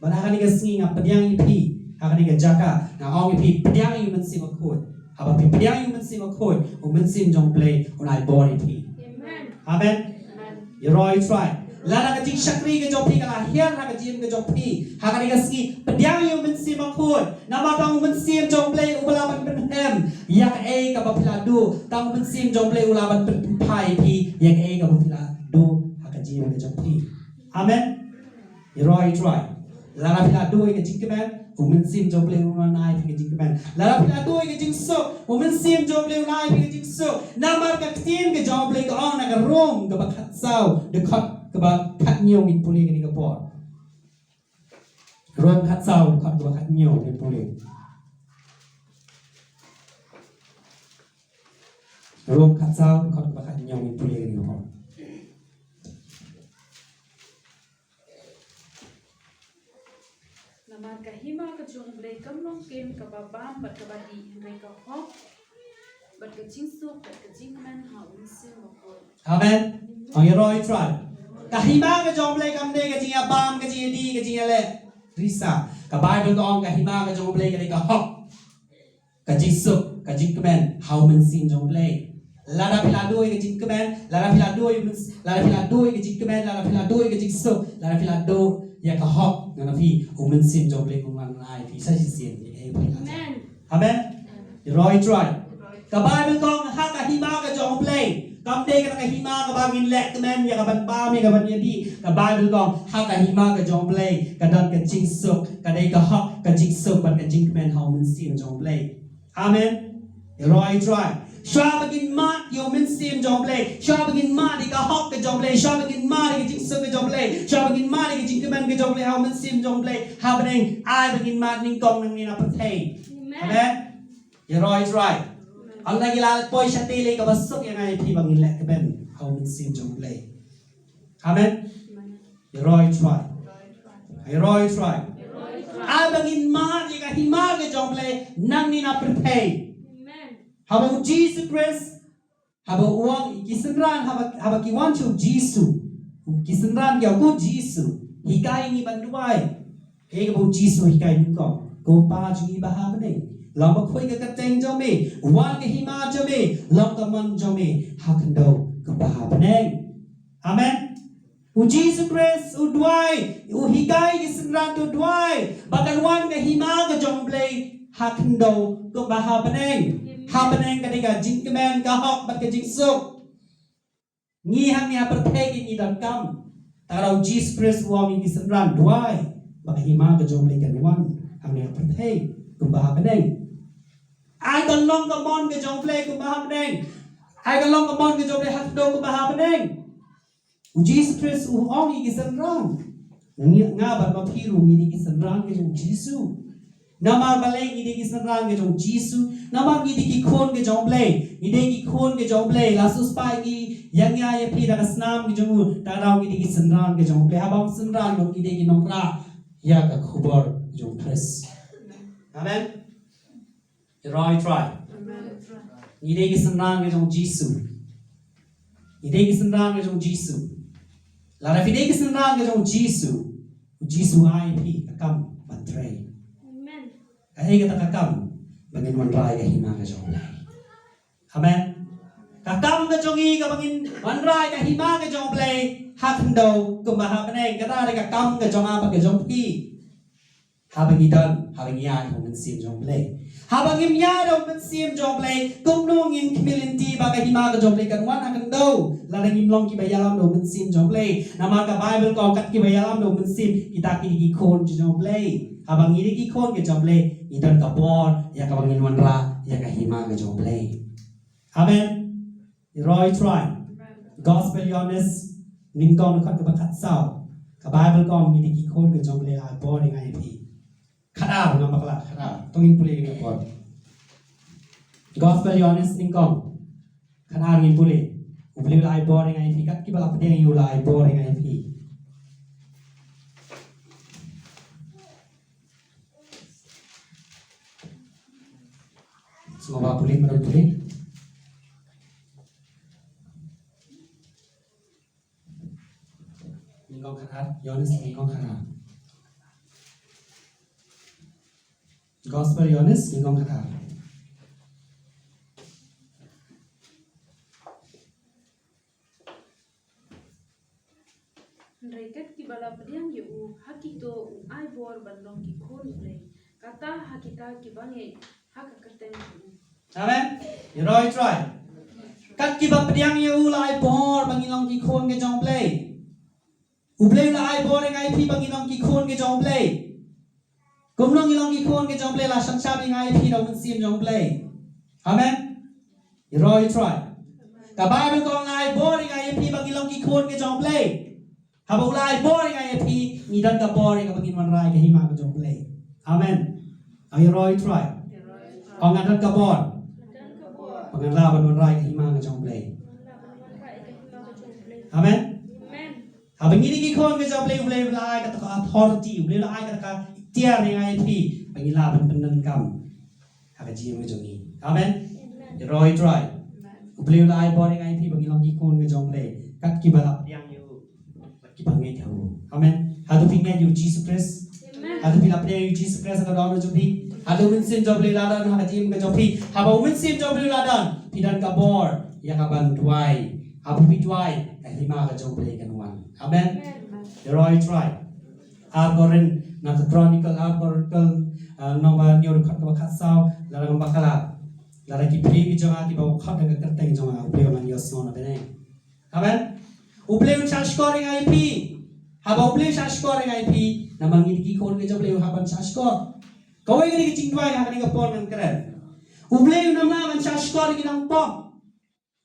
Bad ha kane ka sngi nga pdiang ïa phi ha kane ka jaka, nga ong ïa phi pdiang ïa u Mynsiem Bakhuid. Haba phi pdiang ïa u Mynsiem Bakhuid, u Mynsiem jong U Blei un ai bor ïa phi. Amen. Amen. Amen. Ïaroh ïa U Trai. Lada ka jingshakri ka jong phi ka la hiar ha ka jingim ka jong phi ha kane ka sngi, pdiang ïa u Mynsiem Bakhuid. Namar tang u Mynsiem jong U Blei uba lah ban pynhem ïa kaei kaba phi la duh. Tang u Mynsiem jong U Blei u lah ban pynphai ïa phi ïa kaei kaba phi la duh ha ka jingim ka jong phi. Amen. Ïaroh ïa U Trai. Lada phi la duh ïa ka jingkmen, u Mynsiem jong U Blei un ai ïa phi ka jingkmen. Lada phi la duh ïa ka jingsuk, u Mynsiem jong U Blei un ai ïa phi ka jingsuk. Namar ka ktien ka jong U Blei ka ong na ka Rom kaba khatsaw, dkhot kaba khathynñiew, ngin pule kane ka por. Rom khatsaw, dkhot kaba khathynñiew, ngin pule. Rom khatsaw, dkhot kaba khathynñiew, ngin pule kane ka por. Namar ka hima ka jong U Blei kam long kein kaba bam bad kaba dih, hynrei ka hok bad ka jingsuk bad ka jingkmen ha u Mynsiem Bakhuid. Amen. Ong ïaroh ïa U Trai. Ka hima ka jong U Blei kam dei ka jingïabam, ka jingïadih, ka jingïaleh risa. Ka Baibl ka ong ka hima ka jong U Blei ka dei ka hok, ka jingsuk, ka jingkmen ha u Mynsiem jong U Blei. Lada phi la duh ïa ka jingkmen, lada phi la duh ïa u myns-, lada phi la duh ïa ka jingkmen, lada phi la duh ïa ka jingsuk, lada phi la duh ïa ka hok, ngan ong ïa phi, u Mynsiem jong U Blei un wan ai ïa phi sa shisien ïa kaei ba phi la jah. Amen. Amen. Ïaroh ïa U Trai. Ka Baibl ka ong ha ka hima ka jong U Blei Kam dei kata ka hima kaba ngin leh kmen ïa ka ban bam, ïa ka ban ïadei. Ka Baibl ka ong ha ka hima ka jong U Blei ka don ka jingsuk, ka dei ka hok, ka jingsuk bad ka jingkmen ha U Mynsiem jong U Blei. Amen. Ïaroh ïa U Trai. Shuwa ba ngin mad ïa U Mynsiem jong U Blei, shuwa ba ngin mad ïa ka hok ka jong U Blei, shuwa ba ngin mad ïa ka jingsuk ka jong U Blei, shuwa ba ngin mad ïa ka jingkmen ka jong U Blei ha U Mynsiem jong U Blei ha bneng, ai ba ngin mad nyngkong nangne na pyrthei. Amen. Amen. Ïaroh ïa U Trai. Ynda ngi la poi shatei lei, kaba suk ïa nga ïa phi ba ngin leh kmen ha U Mynsiem jong U Blei. Amen. Ïaroh ïa U Trai. Ïaroh ïa U Trai. Ai ba ngin mad ïa ka hima ka jong U Blei nangne na pyrthei. Haba U Jisu Khrist, haba u ong ïa ki synran, haba, haba ki wan sha U Jisu, ki synran ki ong, ko Jisu, hikai ngi ban duwai. Kaei kaba U Jisu u hikai nyngkong? Ko Pa jong ngi ba ha bneng, long bakhuid ka kyrteng jong me, wan ka hima jong me, long ka mon jong me ha khyndew kumba ha bneng. Amen. U Jisu Khrist u duwai, u hikai ki synran to duwai ba kan wan ka hima ka jong U Blei ha khyndew kumba ha bneng. Ha bneng ka dei ka jingkmen, ka hok bad ka jingsuk. Ngi hangne ha pyrthei ngi donkam. Te U Jisu Khrist u ong ïa ki synran, duwai ba ka hima ka jong U Blei kan wan hangne ha pyrthei kumba ha bneng. Ai kan long ka mon ka jong U Blei kumba ha bneng. Ai kan long ka mon ka jong U Blei ha khyndew kumba ha bneng. U Jisu Khrist u ong ïa ki synran. Ngi, nga bad ma phi ruh ngi dei ki synran ka jong U Jisu. Namar balei ngi dei ki synran ka jong U Jisu? Namar ngi dei ki khun ka jong U Blei. Ngi dei ki khun ka jong U Blei. La shu spah ïa ngi, ïa nga ïa phi da ka snam ka jong u, te ngi dei ki synran ka jong U Blei. Haba ong synran, ngi dei ki nongrah ïa ka khubor jong U Khrist. Amen. Ïaroh ïa U Trai. Ngi dei ki synran ka jong U Jisu. Ngi dei ki synran ka jong U Jisu. Lada phi dei ki synran ka jong U Jisu, U Jisu u ai ïa phi ka kam ban trei. Amen. Kaei kata ka kam? Ba ngin wanrah ïa ka hima ka jong U Blei. Amen. Ka kam ka jong ngi kaba ngin wanrah ïa ka hima ka jong U Blei ha khyndew kumba ha bneng. Kata ka kam ka jong nga bad ka jong phi. Haba ngi don, haba ngi ïaid ha U Mynsiem jong U Blei. Haba ngim ïaid ha U Mynsiem jong U Blei, kumno ngin khmih lynti ba ka hima ka jong U Blei kan wan ha khyndew? Lada ngim long kiba ïalam da U Mynsiem jong U Blei. Namar ka Baibl ka ong kat kiba ïalam da U Mynsiem, kita ki dei ki khun jong U Blei. Haba ngi dei ki khun ka jong U Blei, ngi don ka bor ïa kaba ngin wanrah ïa ka hima ka jong U Blei. Amen. Ïaroh ïa U Trai. Gospel Ïoannis nyngkong, dkhot kaba khatsaw. Ka Baibl ka ong ngi dei ki khun ka jong U Blei, la ai bor ïa nga ïa phi. Khatar, ngam bakla, khatar. To ngin pule ïa ka por. Gospel Ïoannis nyngkong, khatar, ngin pule. U Blei u la ai bor ïa nga ïa phi, kat kiba la pdiang ïa u la ai bor ïa nga ïa phi. Sngewbha pule, mano pule. Nyngkong khatar, Ïoannis nyngkong khatar. Gospel Ïoannis nyngkong khatar. Hynrei kat kiba la pdiang ïa u, ha kito u ai bor ban long ki khun U Blei, kata ha kita kiba ngeit ha ka kyrteng jong u. Amen. Ïaroh ïa U Trai. Kat kiba pdiang ïa u la ai bor ba ngin long ki khun ka jong U Blei. U Blei u la ai bor ïa nga ïa phi ba ngin long ki khun ka jong U Blei. Kumno ngin long ki khun ka jong U Blei? La sngewsih ïa nga ïa phi da U Mynsiem jong U Blei. Amen. Ïaroh ïa U Trai. Ka Baibl ka ong la ai bor ïa nga ïa phi ba ngin long ki khun ka jong U Blei. Haba u la ai bor ïa nga ïa phi, ngi don ka bor ïa kaba ngin wanrah ïa ka hima ka jong U Blei. Amen. Ïaroh ïa U Trai. Ong nga don ka bor ba ngan lah ban wanrah ïa ka hima ka jong U Blei. Amen. Haba ngi dei ki khun ka jong U Blei, U Blei u la ai kata ka authority, U Blei u la ai kata ka iktiar ïa nga ïa phi ba ngi lah ban pyndonkam ha ka jingim ka jong ngi. Amen. Ïaroh ïa U Trai. U Blei u la ai bor ïa nga ïa phi ba ngi long ki khun ka jong U Blei, kat kiba la pdiang ïa u bad kiba ngeit ha u. Amen. Hato phi ngeit ïa U Jisu Khrist? Hato phi la pdiang ïa U Jisu Khrist ha ka dohnud jong phi? Hato U Mynsiem jong U Blei la don ha ka jingim ka jong phi? Haba U Mynsiem jong U Blei la don, phi don ka bor ïa ka ban duwai. Haba phi duwai, ka hima ka jong U Blei kan wan. Amen. Ïaroh ïa U Trai. Ar Korinth, na ka Chronicle, Ar Chronicle, ah, lynnong ba hynñiew, dkhot kaba khatsaw, la dang bakla. Lada ki phi ki jong nga kiba khot da ka kyrteng jong nga, U Blei un ïohsngew na bneng. Amen. U Blei un shahshkor ïa nga ïa phi. Haba U Blei u shahshkor ïa nga ïa phi, namar ngi ki khun ki jong U Blei u hap ban shahshkor. Kawei ka dei ka jingduwai ha kane ka por ngan kren. U Blei u namar ban shahshkor ïa ki nongpop.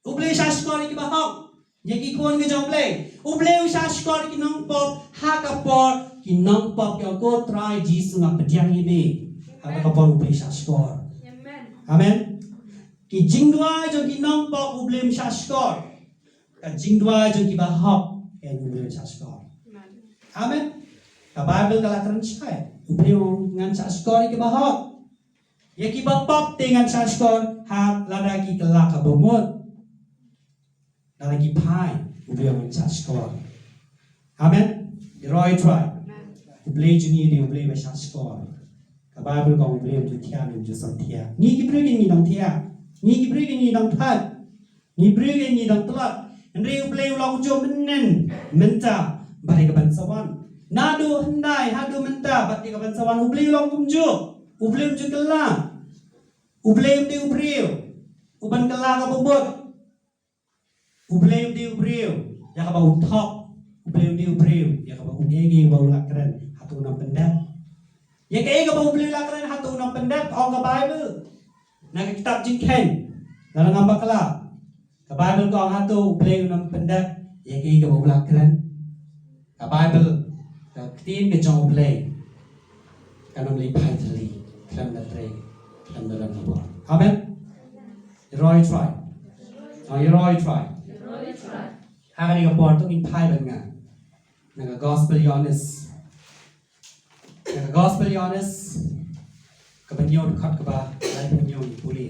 U Blei u shahshkor ïa kiba hok. Ïa ki khun ki jong U Blei. U Blei u shahshkor ïa ki nongpop ha ka por ki nongpop ki ong, Ko Trai Jisu, nga pdiang ïa me. Ha ka por U Blei u shahshkor. Amen. Amen. Ki jingduwai jong ki nongpop U Blei um shahshkor. Ka jingduwai jong kiba hok, ka U Blei um shahshkor. Amen. Ka Baibl ka la kren shai, U Blei u ong ngan shahshkor ïa kiba hok. Ïa kiba pop te ngan shahshkor, ha lada ki kylla ka bamut. Lada ki phai, U Blei u ong ngan shahshkor. Amen. Ïaroh ïa U Trai. U Blei jong ngi u dei U Blei ba shahshkor. Ka Baibl ka ong U Blei um ju thiah ne um ju samthiah. Ngi ki briew ngi dang thiah. Ngi ki briew ngi dang thait. Ngi briew ngi dang tlot. Hynrei U Blei u long kumjuh mynhynnin, mynta bad ïa kaban sa wan. Naduh hyndai haduh mynta bad ïa kaban sa wan, U Blei u long kumjuh. U Blei um ju kylla. U Blei um dei u briew uban kylla ka bamut. U Blei um dei u briew ïa kaba u thok. U Blei um dei u briew ïa kaba u ïeng ïa kaba u la kren hato u nang pyndep. Ïa kaei kaba U Blei u la kren hato u nang pyndep, ong ka Baibl. Na ka kitab Jingkheiñ, lada ngam bakla, ka Baibl ka ong hato U Blei u nang pyndep ïa kaei kaba u la kren. Ka Baibl, ka ktien ka jong U Blei, kan ym leit phai thylli khlem da trei, khlem da don ka bor. Amen. Ïaroh ïa U Trai. Oh, ïaroh ïa U Trai. Ha kane ka por to ngin phai bad nga na ka Gospel Ïoannis. Na ka Gospel Ïoannis, kaba hynñiew, dkhot kaba laiphew hynñiew, ngin pule.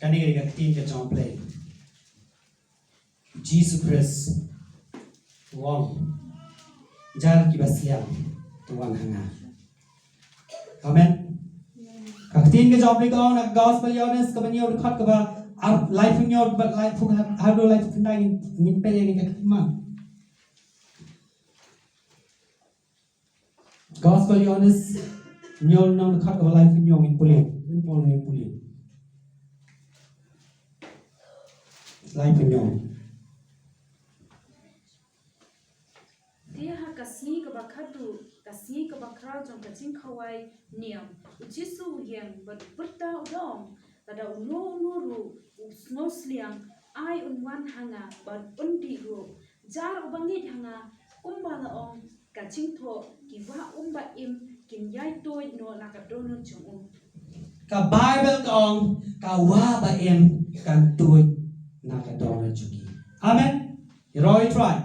Kane ka dei ka ktien ka jong U Blei. U Jisu Khrist u ong, jar kiba sliang to wan ha nga. Amen. Ka ktien ka jong U Blei ka ong na ka Gospel Ïoannis kaba hynñiew, dkhot kaba ar, laiphew hynñiew bad laiphew, haduh laiphew khyndai, ngin, ngin peit ïa kane ka ktien. Gospel Ïoannis, hynñiew lynnong, dkhot kaba laiphew hynñiew, ngin pule. Ngin pule, ngin pule. Laiphew hynñiew. Te ha ka sngi kaba khatduh, ka sngi kaba khraw jong ka jingkhawai niam, U Jisu u ïeng bad u pyrta, u da ong, lada uno uno ruh u sngewsliang, ai un wan ha nga bad un dih ruh. Jar uba ngeit ha nga, kumba la ong ka jingthoh, ki wah um ba im kin ïai tuid noh na ka dohnud jong u. Ka Baibl ka ong, ka wah ba im kan tuid na ka dohnud jong ki. Amen. Ïaroh ïa U Trai.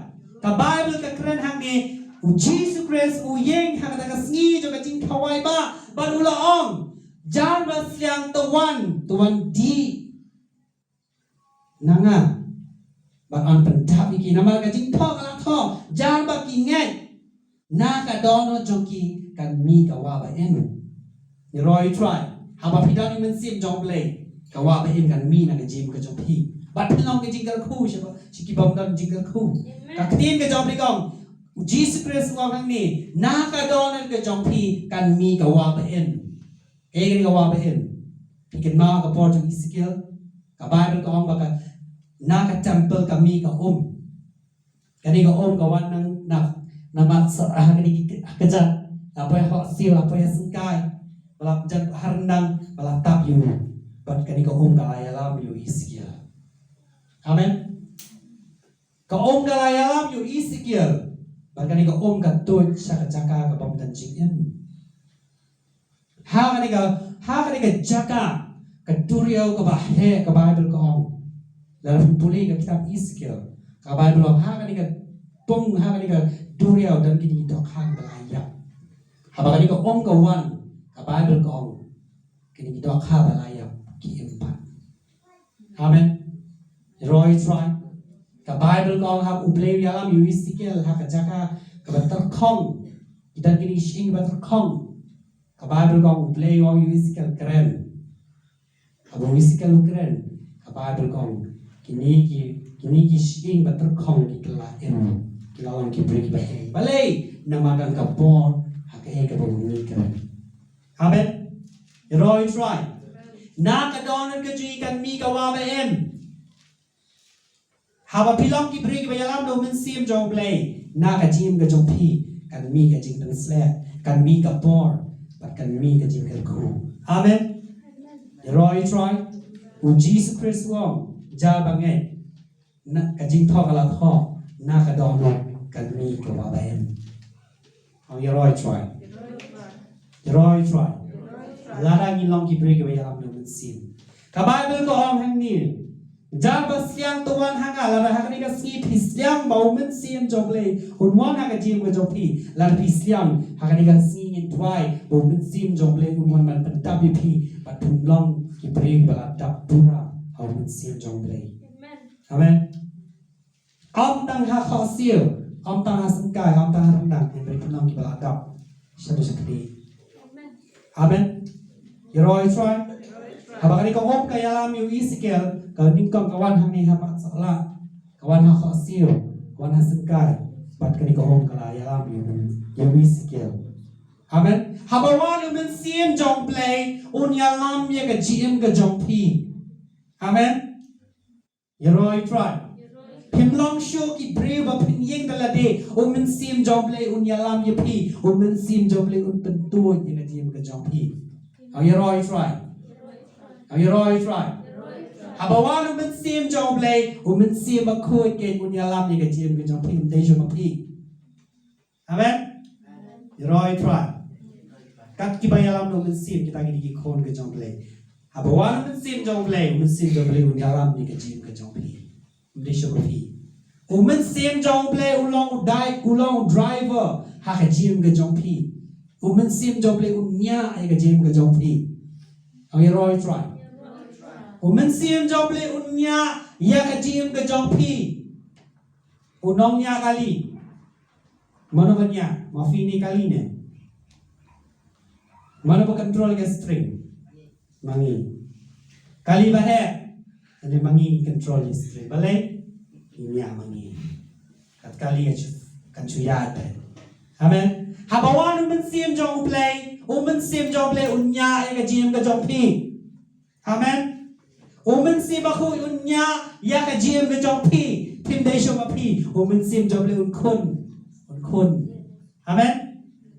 Ka Baibl ka kren hangne, U Jisu Khrist u ïeng ha kata ka sngi jong ka jingkhawai ba, bad u la ong, jar ba sliang to wan, to wan dih na nga bad yn pyndap ïa ki. Namar ka jingthoh ka la thoh, jar ba ki ngeit na ka dohnud jong ki kan mih ka wah ba im. Ïaroh ïa U Trai. Haba phi don ïa ka mynsiem jong U Blei, ka wah ba im kan mih na ka jingim ka jong phi. Bad phin long ka jingkyrkhu sha, sha ki bym don jingkyrkhu. Amen. Ka ktien ka jong U Blei ka ong, U Jisu Khrist u ong hangne, na ka dohnud ka jong phi kan mih ka wah ba im. Kaei kane ka wah ba im? Phi kynmaw ka por jong Ezekiel, ka Baibl ka ong ba ka, na ka temple ka mih ka um. Kane ka um ka wan nang na, na mat sa, ha kane ki, ha ka jaka, ha poi ha siew, ha poi ha syngkai, ba la jan ha ryndang, ba la tap ïa u. Bad kane ka um ka la ïalam ïa u Ezekiel. Amen. Ka um ka la ïalam ïa u Ezekiel. Bad kane ka um ka tuid sha ka jaka ka bym don jingim. Ha kane ka, ha kane ka jaka, ka duriaw kaba heh, ka Baibl ka ong. Lada phi pule ka kitab Ezekiel, ka Baibl ka ong, ha kane ka pung, ha kane ka duriaw don kine ki dohkha kiba la ïap. Haba kane ka um ka wan, ka Baibl ka ong, kine ki dohkha ba la ïap ki im pat. Amen. Ïaroh ïa U Trai. Ka Baibl ka ong, haba U Blei u ïalam ïa u Ezekiel ha ka jaka kaba tyrkhong, ki don kine ki shyieng kiba tyrkhong. Ka Baibl ka ong, U Blei u ong ïa u Ezekiel, kren. Haba u Ezekiel u kren, ka Baibl ka ong, kine ki, kine ki shyieng ba tyrkhong ki la im, ki la long ki briew kiba im. Balei? Namar don ka bor ha kaei kaba une u kren. Amen. Ïaroh ïa U Trai. Na ka dohnud ka jong ngi kan mih ka wah ba im. Haba phi long ki briew kiba ïalam da u Mynsiem jong U Blei, na ka jingim ka jong phi kan mih ka jingpynshlur, kan mih ka bor, bad kan mih ka jingkyrkhu. Amen. Ïaroh ïa U Trai. U Jisu Khrist u ong, jar bangeit, na ka jingthoh ka la thoh, na ka dohnud kan mih ka wah ba im. Ong ïaroh ïa U Trai. Ïaroh ïa U Trai. Lada ngi long ki briew kiba ïalam da u Mynsiem. Ka Baibl ka ong hangne, jar ba sliang to wan ha nga, lada ha kane ka sngi phi sliang ba u Mynsiem jong U Blei un wan ha ka jingim ka jong phi, lada phi sliang, ha kane ka sngi ngin duwai ba u Mynsiem jong U Blei un wan ban pyndap ïa phi, bad phin long ki briew ba la dap pura ha u Mynsiem jong U Blei. Amen. Amen. Ym tang ha khohsiew, ym tang ha syngkai, ym tang ha ryndang, hynrei phin long kiba la dap shaduh shakri. Amen. Ïaroh ïa U Trai. Haba kane ka um ka ïalam ïa u Esekiel, ka nyngkong ka wan hangne ha Mawsynram, ka wan ha khohsiew, ka wan ha syngkai, bad kane ka um ka la ïalam ïa u, ïa u Esekiel. Amen. Haba wan u Mynsiem jong U Blei, un ïalam ïa ka jingim ka jong phi. Amen. Ïaroh ïa U Trai. Phim long shuh ki briew ba phin ïeng da lade, u Mynsiem jong U Blei un ïalam ïa phi, u Mynsiem jong U Blei un pyntuid ïa ka jingim ka jong phi. Ong ïaroh ïa U Trai. Ong ïaroh ïa U Trai. Haba wan u Mynsiem jong U Blei, u Mynsiem Bakhuid keiñ un ïalam ïa ka jingim ka jong phi, ym dei shuh ma phi. Amen. Ïaroh ïa U Trai. Kat kiba ïalam da u Mynsiem, kita ki dei ki khun ka jong U Blei. Haba wan u Mynsiem jong U Blei, u Mynsiem jong U Blei un ïalam ïa ka jingim ka jong phi. Ym dei shuh ma phi. U Mynsiem jong U Blei u long u dai, u long u driver ha ka jingim ka jong phi. U Mynsiem jong U Blei un ñiah ïa ka jingim ka jong phi. Ong ïaroh ïa U Trai. U Mynsiem jong U Blei un ñiah ïa ka jingim ka jong phi. U nongñiah kali. Mano ba ñiah? Ma phi ne kali ne? Mano ba control ka steering? Ma ngi. Kali ba heh. Ane ma ngi control ka steering. Balei? Ñiah ma ngi. Kat kali ka shu, kan shu ïaid te. Amen. Haba wan u Mynsiem jong U Blei, u Mynsiem jong U Blei un ñiah ïa ka jingim ka jong phi. Amen. U Mynsiem Bakhuid un ñiah ïa ka jingim ka jong phi. Phim dei shuh ma phi. U Mynsiem jong U Blei un khun. Un khun. Amen.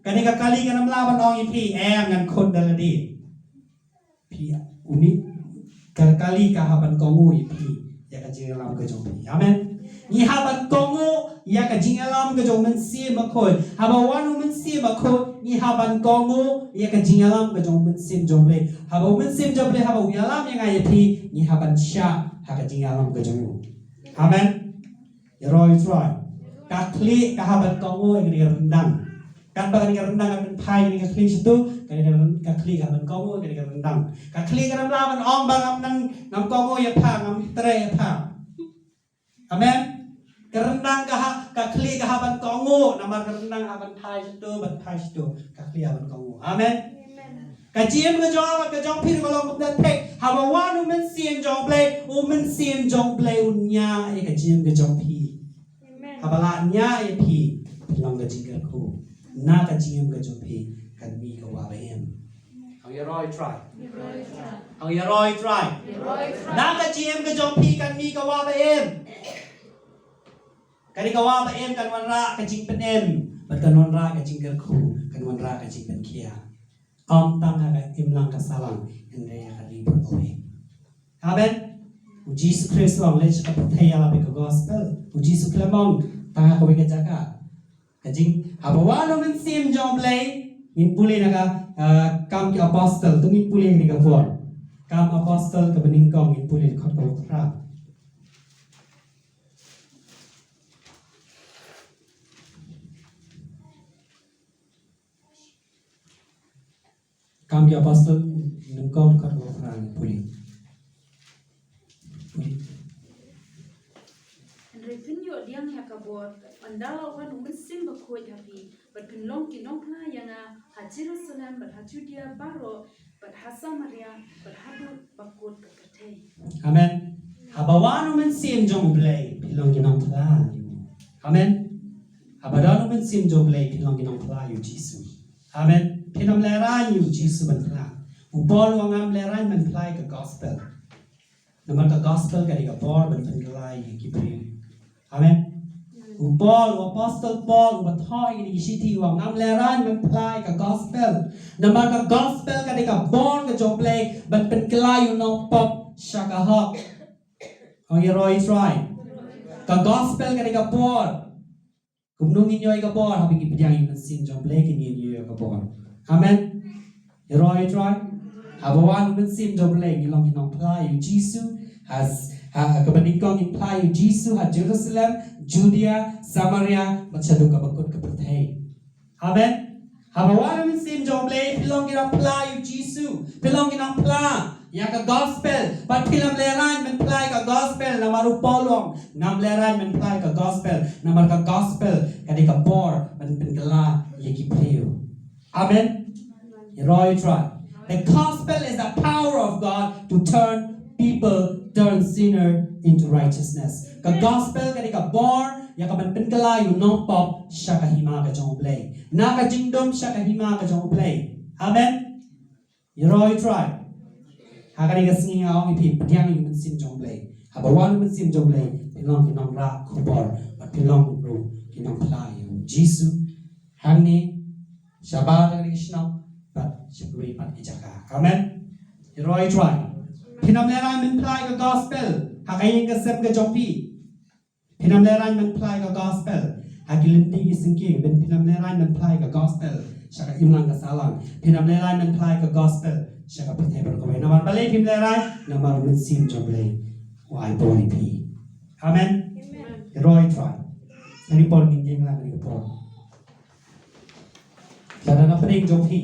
Kane ka kali kan ym lah ban ong ïa phi, em, ngan khun da lade. Phi, une, ka kali ka hap ban kohnguh ïa phi ïa ka jingïalam ka jong phi. Amen. Ngi hap ban kohnguh ïa ka jingïalam ka jong u Mynsiem Bakhuid. Haba wan u Mynsiem Bakhuid, ngi hap ban kohnguh ïa ka jingïalam ka jong u Mynsiem jong U Blei. Haba u Mynsiem jong U Blei haba u ïalam ïa nga ïa phi, ngi hap ban shah ha ka jingïalam ka jong u. Amen. Ïaroh ïa U Trai. Ka khlieh ka hap ban kohnguh ïa kane ka ryndang. Katba kane ka ryndang ka pynphai ïa kane ka khlieh shatu, kane ka ryn-, ka khlieh ka hap ban kohnguh ïa kane ka ryndang. Ka khlieh kan ym lah ban ong ba ngam nang, ngam kohnguh ïa pha, ngam treh ïa pha. Amen. Ka ryndang ka hap, ka khlieh ka hap ban kohnguh, namar ka ryndang hap ban phai shatu, ban phai shatu. Ka khlieh hap ban kohnguh. Amen. Amen. Ka jingim ka jong nga bad ka jong phi ruh ka long kumta thik. Haba wan u Mynsiem jong U Blei, u Mynsiem jong U Blei un ñiah ïa ka jingim ka jong phi. Amen. Haba la ñiah ïa phi, phin long ka jingkyrkhu. Na ka jingim ka jong phi kan mih ka wah ba im. Haba ïaroh ïa U Trai. Haba ïaroh ïa U Trai. Na ka jingim ka jong phi kan mih ka wah ba im. Kane ka wah ba im kan wanrah ka jingpynim, bad kan wanrah ka jingkyrkhu, kan wanrah ka jingpynkhiah. Ym tang ha ka imlang ka sahlang, hynrei ha ka ri baroh kawei. Amen. U Jisu Khrist u ong, leit sha ka pyrthei ïalap ïa ka gospel. U Jisu khlem ong tang ha kawei ka jaka. Ka jing, haba wan u Mynsiem jong U Blei, ngin pule na ka, ah, Kam ki Apostol, to ngin pule na ka por. Kam Apostol kaba nyngkong, ngin pule na ka khot kaba phra. Kam ki Apostol nyngkong, khot kaba phra, pule. Pule. Hynrei phin ïoh pdiang ïa ka bor ynda la wan u Mynsiem Bakhuid ha phi, bad phin long ki nongphla ïa nga ha Jerusalem, bad ha Judia baroh, bad ha Samaria, bad haduh ba kut ka pyrthei. Amen. Haba wan u Mynsiem jong U Blei, phi long ki nongphla ïa u. Amen. Haba don u Mynsiem jong U Blei, phi long ki nongphla ïa u Jisu. Amen. Phin ym lehrain ïa u Jisu ban phla. U Paul u ong ngam lehraiñ ban phla ïa ka gospel. Namar ka gospel ka dei ka bor ban pynkylla ïa ki briew. Amen. U Paul, u apostol Paul, u ba thoh ïa kine ki shithi u ong ngam lehraiñ ban phla ïa ka gospel. Namar ka gospel ka dei ka bor ka jong U Blei ban pynkylla ïa u nongpop sha ka hok. Ong ïaroh ïa U Trai. Ka gospel ka dei ka bor. Kumno ngin ïoh ïa ka bor? Haba ngi pdiang ïa u Mynsiem jong U Blei, ngin ïoh ïa ka bor. Amen. Ïaroh ïa U Trai. Haba wan u Mynsiem jong U Blei, ngi long ki nongphla ïa u Jisu. Ha, ha kaba nyngkong ngin phla ïa u Jisu ha Jerusalem, Judea, Samaria, bad shaduh kaba kut ka pyrthei. Amen. Haba wan u Mynsiem jong U Blei, phi long ki nongphla ïa u Jisu, phi long ki nongphla ïa ka gospel. Bad phim lehraiñ ban phla ïa ka gospel, namar u Paul u ong ngam lehraiñ ban phla ïa ka gospel. Namar ka gospel ka dei ka bor ban pynkylla ïa ki briew. Amen. Ïaroh ïa U Trai. The gospel is the power of God to turn people, turn sinner into righteousness. Ka gospel ka dei ka bor ïa ka ban pynkylla ïa u nongpop sha ka hima ka jong U Blei, na ka jingdum sha ka hima ka jong U Blei. Amen. Ïaroh ïa U Trai. Ha kane ka sngi nga ong ïa phi, pdiang ïa u Mynsiem jong U Blei. Haba wan u Mynsiem jong U Blei, phi long ki nongrah khubor bad phi long ruh ki nongphla ïa u Jisu. Hangne shabar da kane ka shnong bad sha kiwei pat ki jaka. Amen. Ïaroh ïa U Trai. Phim lehraiñ ban phla ïa ka gospel ha ka ïing ka sem ka jong phi. Phim lehraiñ ban phla ïa ka gospel ha ki lynti ki syngkien. Phim lehraiñ ban phla ïa ka gospel sha ka imlang ka sahlang. Phim lehraiñ ban phla ïa ka gospel sha ka pyrthei baroh kawei. Namar balei phim lehraiñ? Namar u Mynsiem jong U Blei u ai bor ïa phi. Amen. Ïaroh ïa U Trai. Kane por ngin ïeng lang, kane por. Lada na pdeng jong phi,